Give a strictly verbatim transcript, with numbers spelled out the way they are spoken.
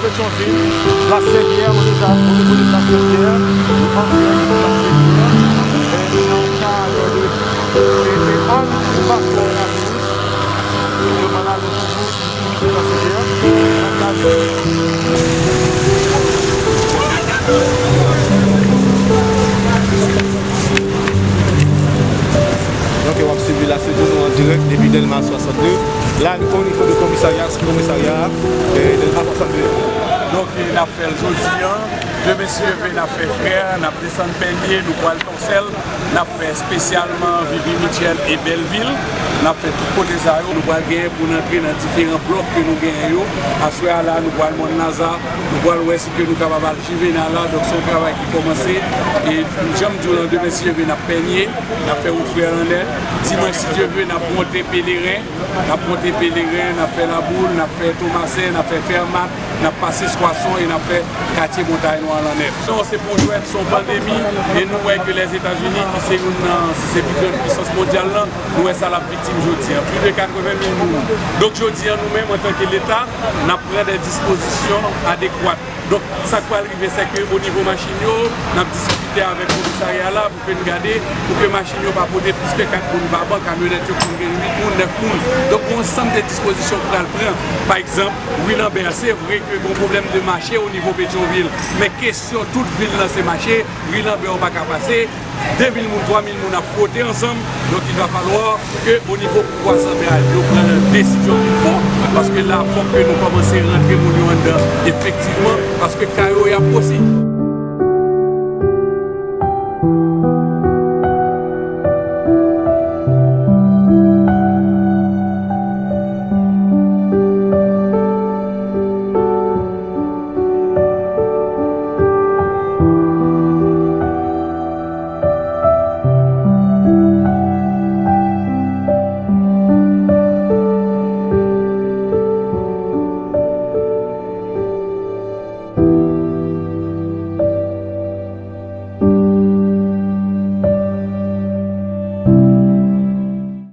Petyonvil, Plas Senkyè, nou deja o nivo de Plas Senkyè, nou antre nan Plas Senkyè, e nou nan kadre de, de, de Ann Pastor Erasmus, nou pral ale toujou, toujou Plas Senkyè. Donk, w ap swiv la, se toujou an dirèk depi Dèlma swasannde. La, nou o nivo de komisarya, komisarya, e, Dèlma swasannde. Donk, e, n ap fè l jodi an. Demen, si Dye vle, n ap fè Frè, n ap desann Pènye, nou pral Tòsèl, n ap fè espesyalman Vivi Mitchell e Bèlvil. N ap fè tout kote sa yo. Nou pral genyen pou n antre nan diferan blòk ke nou genyen yo. Aswè a la, nou pral Mòn Laza, nou pral wè si ke nou kapab al Juvena la. Donk, se yon travay ki kòmanse. E jan m di w lan, demen, si Dye vle, n ap Pènye, n ap fè wout Frè Lanèt. Dimanch, si Dye vle, n ap monte Peleren. N ap monte Peleren, n ap fè Laboul, n ap fè Tomasen, n ap fè Fèmat, n ap pase Swason e n ap fè katye Montay Nwa Lanèt. Non, se pa yon jwèt, se yon pandemi, e nou wè ke Lèzetazini, ki se youn nan, si se pi grann pwisans mondyal lan, nou wè sa l ap viktim jodi an, plis de katreven mil moun. Donk, jodi an, nou menm, antanke Leta, n ap pran de dispozisyon adekwat. Donk, sa k pral rive, se ke o nivo machin yo, n ap diskite avèk komisarya la pou ke n gade, pou ke machin yo pa pote plis ke kat moun pa ban, kamyonèt yo konn gen uit moun, nèf moun. Donk, yon ansanm de dispozisyon k pral pran. Pa egzanp, Ri Lanbè, se vre ke gen yon pwoblèm de mache o nivo Petyonvil, men kesyon tout vil lan se mache, Ri Lanbè ou pa ka pase, de mil moun, twa mil moun ap fwote ansanm. Donk, il va falloir ke o nivo pouvwa santral, yo pran desizyon ki fò, paske la, fòk ke nou kòmanse rantre moun yo anndan efektivman, paske ka yo y ap gwosi.